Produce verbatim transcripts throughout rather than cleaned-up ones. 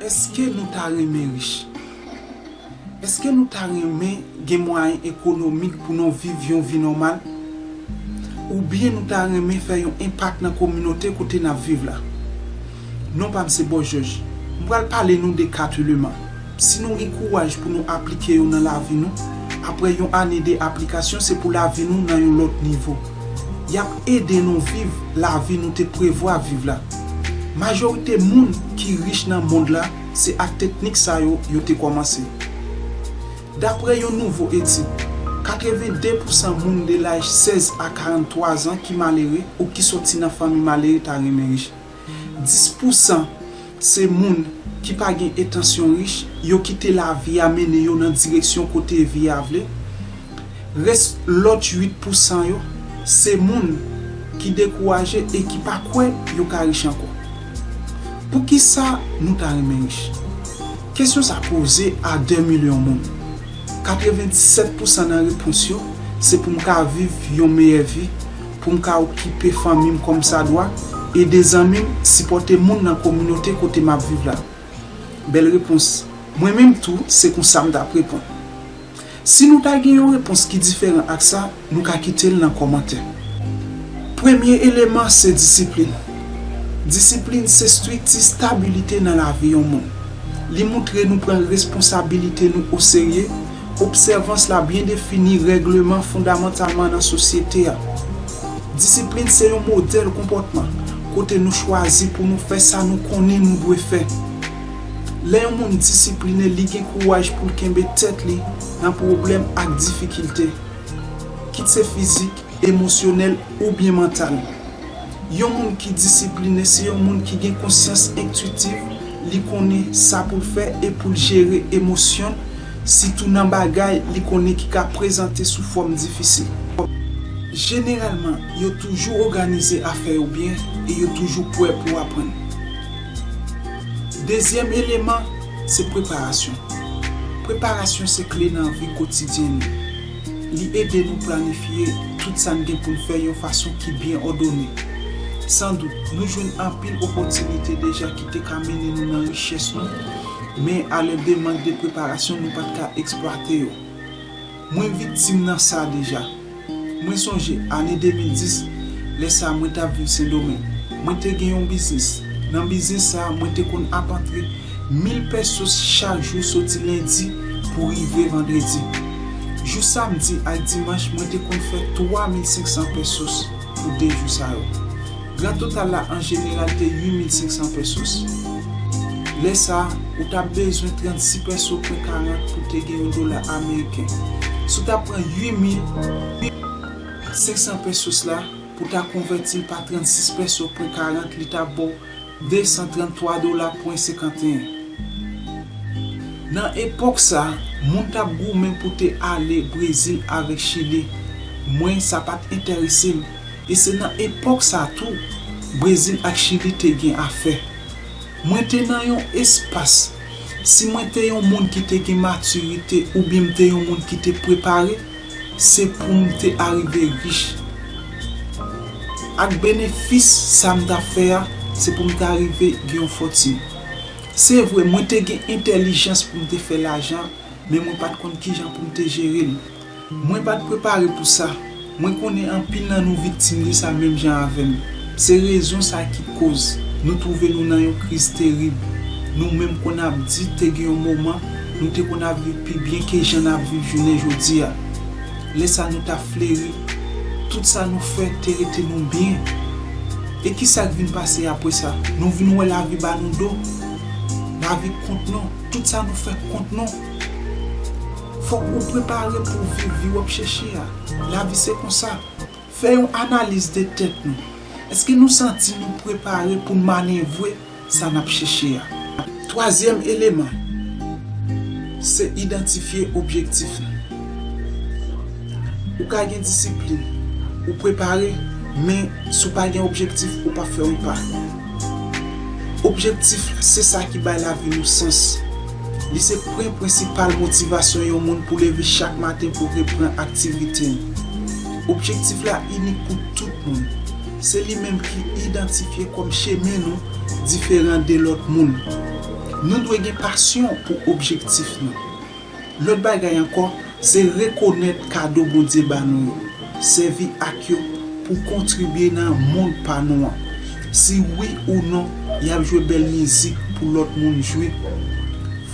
Èske nou ta renmen rich? Èske nou ta renmen gen mwayen ekonomik pou nou viv yon vi nòmal? Oubyen nou ta renmen fè yon enpak nan kominote kote n ap viv la? Non pa m se Bòs Jòj. M pral pale nou de kat eleman. Si nou gen kouraj pou nou aplike yo nan lavi nou, apre yon ane de aplikasyon, se pou lavi nou nan yon lòt nivo. Y ap ede nou viv lavi nou te prevwa viv la. Majorite moun ki rich nan mond la, se ak teknik sa yo yo te kòmanse. Dapre yon nouvo etid, katrevenndez pousan moun de laj sèz a karanntwa zan ki malere ou ki soti nan fanmi malere ta renmen rich. Dis pousan se moun ki pa gen entansyon rich, yo kite lavi a mennen yo nan direksyon kote vi a vle. Rès lòt uit pousan yo, se moun ki dekouraje e ki pa kwè yo ka rich ankò. Poukisa nou ta renmen rich? Kesyon sa poze a de milyon moun. Katrevenndisèt pousan nan repons yo, se pou m ka viv yon meyè vi, pou m ka okipe fanmi m kòmsadwa, ede zanmi m, sipòte moun nan kominote kote m ap viv la. Bèl repons. Mwen menm tou, se konsa m t ap reponn. Si nou ta gen yon repons ki diferan ak sa, nou ka kite l nan kòmantè. Premye eleman se disiplin. Disiplin se estrikti stabilite nan lavi yon moun. Li montre nou pran responsabilite nou oserye, obsèvans la byen defini règleman fondamantalman nan sosyete a. Disiplin se yon modèl konpòtman kote nou chwazi pou nou fè sa nou konnen nou dwe fè. Lè yon moun disipline, li gen kouraj pou l kenbe tèt li nan pwoblèm ak difikilte, kit se fizik, emosyonèl oubyen mantal. Yon moun ki disipline se yon moun ki gen konsyans entwitif, li konnen sa pou l fè e pou l jere emosyon l, sitou nan bagay li konnen ki ka prezante sou fòm difisil. Jeneralman, yo toujou òganize afè yo byen e yo toujou prè pou aprann. Dezyèm eleman, se preparasyon. Preparasyon se kle nan vi kotidyen nou. Li ede nou planifye tout sa n gen pou n fè yon fason ki byen òdone. Sandout, nou jwenn anpil opòtinite deja ki te ka mennen nou nan richès nou, men alède mank de preparasyon, nou pa t ka eksplwate yo. Mwen viktim nan sa deja. Mwen sonje ane de mil dis, lè sa a mwen t ap viv Sendomeng. Mwen te gen yon biznis. Nan biznis sa a, mwen te konn ap antre mil pesos chak jou soti lendi pou rive vandredi. Jou samdi ak dimanch, mwen te konn fè twa mil senk san pesos pou de jou sa yo. Gran total la an jeneral te uit mil senk san pesos. Lè sa a, ou t ap bezwen trannsis peso pwen karant pou te gen yon dola ameriken. Si w ta pran uit mil senk san pesos la, pou w ta konvèti l pa trannsis peso pwen karant, li t ap ba w de san tranntwa dola pwen senkanteyen. Nan epòk sa a, moun t ap goumen pou te ale Brezil avèk Chili. Mwen, sa pa t enterese m. E se nan epòk sa a tou, Brezil ak Chili te gen afè. Mwen te nan yon espas. Si mwen te yon moun ki te gen matirite oubyen m te yon moun ki te prepare, se pou m te arive rich. Ak benefis sa m t ap fè a, se pou m ta rive gen yon fòtin. Se vre, mwen te gen entèlijans pou m te fè lajan, men mwen pa t konn kijan pou m te jere l. Mwen pa t prepare pou sa. Mwen konnen anpil nan nou viktim de sa menm jan avè m. Se rezon sa ki koz nou twouve nou nan yon kriz terib. Nou menm konn ap di te gen yon moman nou te konn ap viv pi byen ke jan n ap viv jounen jodi a. Lè sa nou t ap fleri, tout sa nou fè te rete nou byen. E ki sa k vin pase apre sa? Nou vin wè lavi ba nou do. Lavi kont nou. Tout sa nou fè kont nou. Fòk ou prepare pou w viv vi w ap chèche a. Lavi se konsa. Fè yon analiz de tèt nou. Èske nou santi nou prepare pou n manevre sa n ap chèche a? Twazyèm eleman, se idantifye objektif nou. Ou ka gen disiplin, ou prepare, men si w pa gen objektif, ou p ap fè yon pa. Objektif se sa ki bay lavi nou sans. Li se pwen prensipal motivasyon yon moun pou leve chak maten pou reprann aktivite l. Objektif la inik pou tout moun. Se li menm ki idantifye kòm chemen nou diferan de lòt moun. Nou dwe gen pasyon pou objektif nou. Lòt bagay ankò, se rekonèt kado Bondye ba nou yo. Sèvi ak yo pou kontribye nan mond pa nou an. Si wi ou non, y ap jwe bèl mizik pou lòt moun jwi.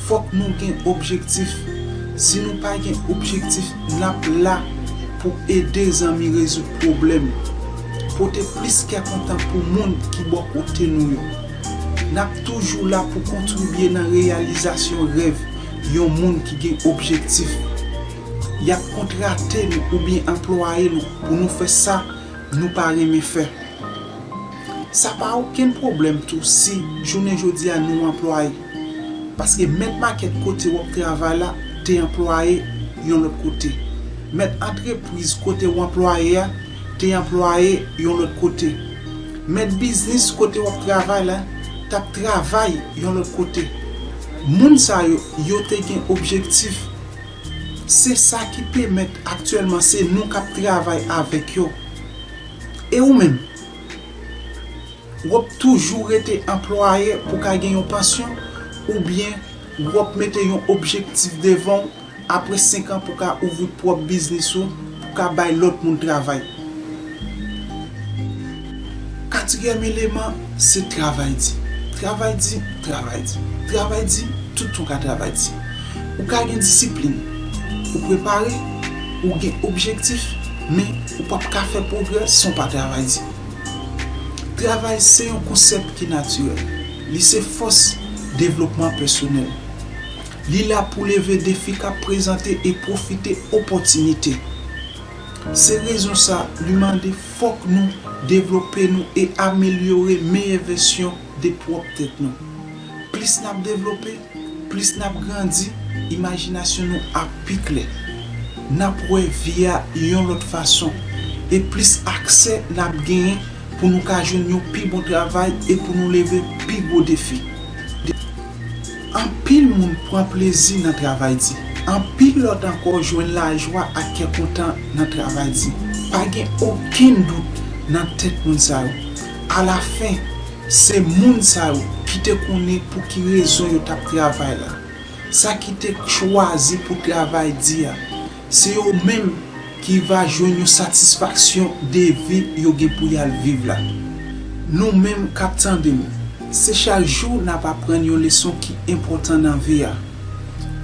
Fòk nou gen objektif. Si nou pa gen objektif, n ap la pou ede zanmi rezoud pwoblèm. Pote plis kè kontan pou moun ki bò kote nou yo. N ap toujou la pou kontribye nan reyalizasyon rèv yon moun ki gen objektif. Y ap kontrate nou oubyen anplwaye nou pou nou fè sa nou pa renmen fè. Sa pa okenn pwoblèm tou si jounen jodi a nou anplwaye. Paske mèt makèt kote w ap travay la te anplwaye yon lòt kote. Mèt antrepriz kote w anplwaye a te anplwaye yon lòt kote. Mèt biznis kote w ap travay la t ap travay yon lòt kote. Moun sa yo, yo te gen objektif. Se sa ki pèmèt aktyèlman se nou k ap travay avèk yo. E ou menm? W ap toujou rete anplwaye pou ka gen yon pansyon, oubyen w ap mete yon objektif devan w apre senk an pou ka ouvri pwòp biznis ou, pou ka bay lòt moun travay? Katriyèm eleman, se travay di. Travay di, travay di. Travay di, tout tan w ka travay di. Ou ka gen disiplin, ou prepare, ou gen objektif, men ou p ap ka fè pwogrè san w pa travay di. Travay se yon konsèp ki natirèl. Li se fòs devlopman pèsonèl. Li la pou leve defi k ap prezante e pwofite opòtinite. Se rezon sa li mande fòk nou devlope nou e amelyore meyè vèsyon de pwòp tèt nou. Plis n ap devlope, plis n ap grandi, imajinasyon nou ap pi klè. N ap wè vi a yon lòt fason, e plis aksè n ap genyen pou nou ka jwenn yon pi bon travay e pou nou leve pi gwo defi. Anpil moun pran plezi nan travay di. Anpil lòt ankò jwenn lajwa ak kè kontan nan travay di. Pa gen okenn dout nan tèt moun sa yo. Alafen, se moun sa yo ki te konnen pou ki rezon yo t ap travay la. Sa ki te chwazi pou travay di a, se yo menm ki va jwenn yon satisfaksyon de vi yo gen pou y al viv la. Nou menm k ap tande m, se chak jou n ap aprann yon leson ki enpòtan nan vi a.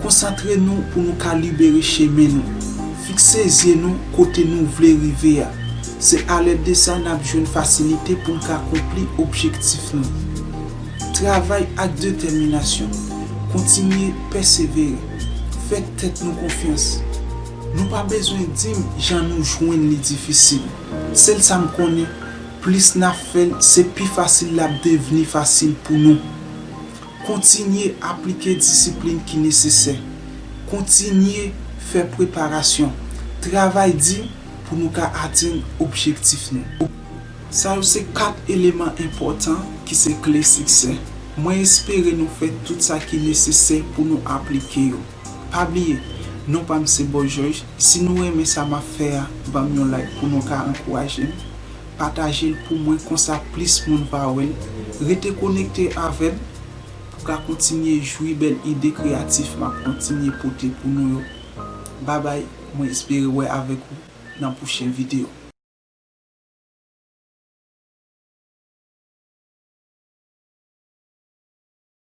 Konsantre nou pou nou ka libere chemen nou. Fikse zye nou kote nou vle rive a. Se alèd de sa n ap jwenn fasilite pou n ka akonpli objektif nou. Travay ak detèminasyon. Kontinye pèsevere. Fè tèt nou konfyans. Nou pa bezwen di m jan nou jwenn li difisil. Sèl sa m konnen, plis n ap fè l, se pi fasil l ap devni fasil pou nou. Kontinye aplike disiplin ki nesesè. Kontinye fè preparasyon. Travay di pou nou ka atenn objektif nou. Sa yo se kat eleman enpòtan ki se kle siksè. Mwen espere nou fè tout sa ki nesesè pou nou aplike yo. Pa bliye, non pa m se Boy George. Si nou renmen sa m ap fè a, ban m yon like pou nou ka ankouraje m. Pataje l pou mwen, konsa plis moun va wè l. Rete konekte avè m pou ka kontinye jwi bèl ide kreyatif m ap kontinye pote pou nou yo. Babay, mwen espere wè avèk ou nan pwochen videyo.